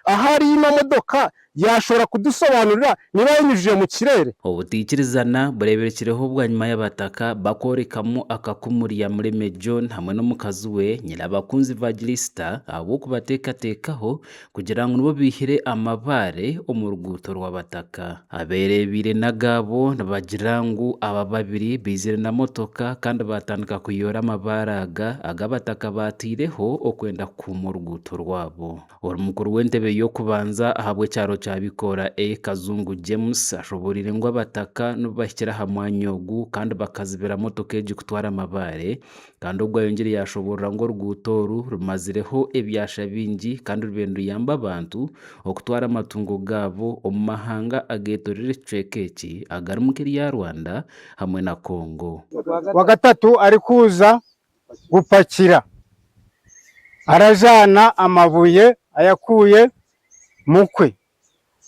Ahari ino modoka yashobora kudusobanurira niba yanyujije mu kirere. Obutikirizana bureberekireho bwanyuma y'abataka bakorekamu akakumuriya Mureme John hamwe n'omukazi we Nyirabakunzi Evangelista ahabw'okubateekateekaho kugira ngu nibo biihire amabaare omu ruguuto rw'abataka. Abeereebiire n'agaabo nibagira ngu aba babiri baizire na motoka kandi baatandika kuyoora amabaare aga agu abataka baataireho okwenda kukuuma oruguuto rwabo. Ori mukuru w'entebe y'okubanza ahabw'ekyaro kya Bikoora A Kazungu James ashoboreire ngu abataka nibo bahikire aha mwanya ogu kandi bakazibira motoka egi kutwara amabaare kandi ogu ayongyire yashoborora ngu oruguuto oru rumazireho ebyasha bingi kandi rubaire niruyamba abantu okutwara amatungo gaabo omu mahanga ageetoreire ekicweka eki agarimu nk'erya Rwanda hamwe na Congo. Wa gatatu ari kuza gupakira arajana amabuye ayakuye mukwe,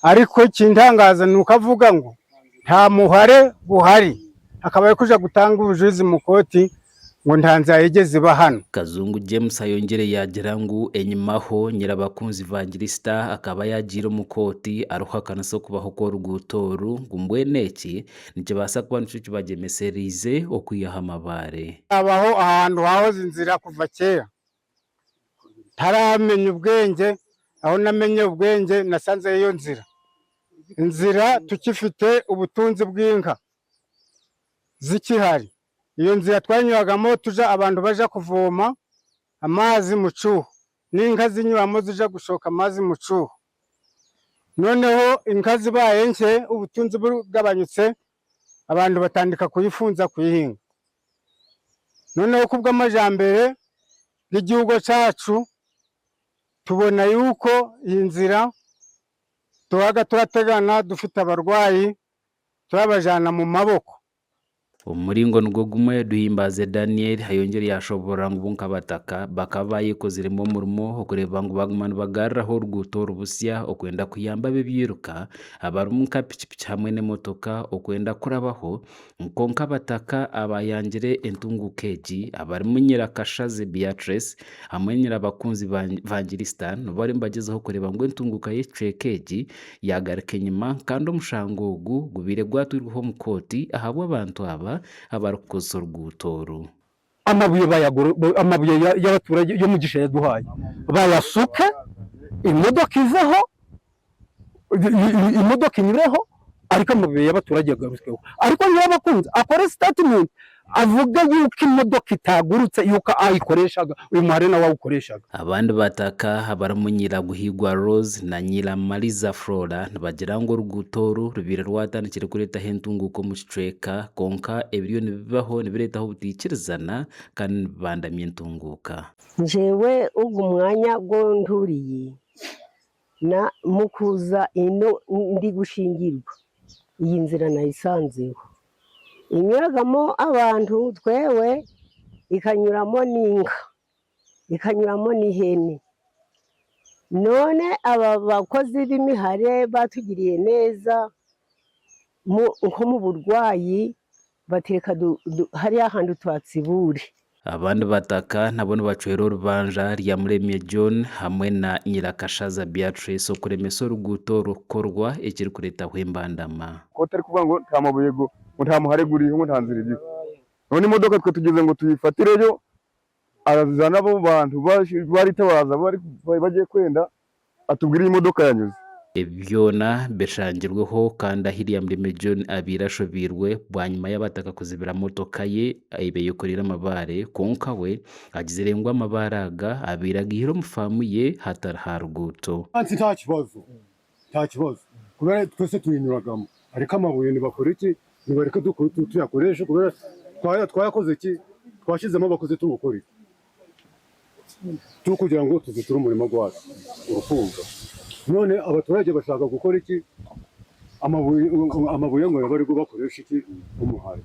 ariko ikintangaza ni uko avuga ngo nta muhare guhari, akaba ari kuja gutanga ubujuzi mu koti ngo nta nzira yigeze iba hano. Kazungu James ayongyere yagira ngu enyimaho Nyirabakunzi Evangelista akaba yagiire omu kooti arikuhakanisa okubaho kw'oruguuto oru ngu mbwenu eki nikibaasa kuba nikyo kibagyemesereize okwihaho amabaare. Habaho ahantu hahoze inzira kuva kera ntaramenya ubwenge, aho namenye ubwenge nasanze iyo nzira. Inzira tukifite ubutunzi bw'inka zikihari, iyo nzira twanyuragamo tuja abantu baja kuvoma amazi mu cuho, n'inka zinyuramo zija gushoka amazi mu cuho. Noneho inka zibaye nke, ubutunzi bugabanyutse, abantu batandika kuyifunza kuyihinga. Noneho kubw'amajambere y'igihugu cacu tubona yuko iyi nzira tubaga turategana dufite abarwayi turabajana mu maboko. Omuringo nigwo gumwe, Duhimbaze Daniel ayongyere yashoborora ngu bo nk'abataka bakaba bayekoziremu omurimo okureeba ngu baguma nibagaruraho oruguuto oru busya okwenda kuyamba ab'ebyiruka abarimu nka pikipiki hamwe n'emotoka okwenda kurabaho. Kwonka abataka abayangire entunguka egi abarimu Nyirakashazi Beatrice hamwe na Nyirabakunzi Evangelista nibo barimu nibagyezaho kureeba ngu entunguka y'ekicweka egi yagaruka enyima kandi omushango ogu gubaire gwatwirweho omu kooti ahabw'abantu aba abarikukozesa oruguuto oru. Amabuye amabuye y'abaturage y'omugisha yaduhaye bayasuke, imodoka iveho, imodoka inyureho, ariko amabuye y'abaturage agarutweho. Ariko Nyirabakunzi akore statement avuga yuko imodoka itagurutse, yuko ayikoreshaga, uyu muhare nawe awukoreshaga. Abandi bataka abarimu Nyiraguhigwa Rose na Nyiramariza Flora nibagira ngu oruguuto oru rubaire rwatandikire kureetaho entunguka omu kicweka, kwonka ebiriyo nibibaho nibireetaho obutaikirizana kandi nibibandamya entunguka. Njewe ogu mwanya gonturiye na mukuza ino ndi gushingirwa, iyi nzira nayisanzeho inyuragamo abantu twewe, ikanyuramo n'inka, ikanyuramo n'ihene. None aba bakozi b'imihare batugiriye neza nko mu burwayi, batereka hariya hantu tuhatsibure. Abandi bataka nabo nibacwera orubanja rya Muremye John hamwe na Nyirakashaza Beatrice okuremesa oruguuto rukorwa ekirikureetaho embandama. Ko atari kuvuga ngo nta mabuye, ngo nta muhare guriho, ngo nta nzira iriho. None imodoka twe tugeze ngo tuyifatireyo, arazana abo bantu baritabaza bari bagiye kwenda atubwire iyi modoka yanyuze. Byona bishangirweho kandi ahiriya Muremye John abiire ashobirwe bwanyuma y'abataka kuzibira motoka ye eyekorire amabaare, kwonka we agizire ngu amabaare aga abiire agihire omu faamu ye hatari ha ruguuto. Anti nta kibazo, nta kibazo, kubera twese tuyinyuragamo, ariko amabuye nibakora iki, nibareke tuyakoreshe, kubera twayakoze iki, twashyizemo abakozi turi gukora iki, turi kugira ngo tuziture umurimo gwacu, urukumva? None abaturage bashaka gukora iki, amabuye, amabuye ngo bari bakoresha iki, umuhari.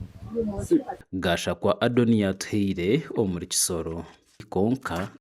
Gashakwa Adoniya Tuheire omuri Kisoro konka.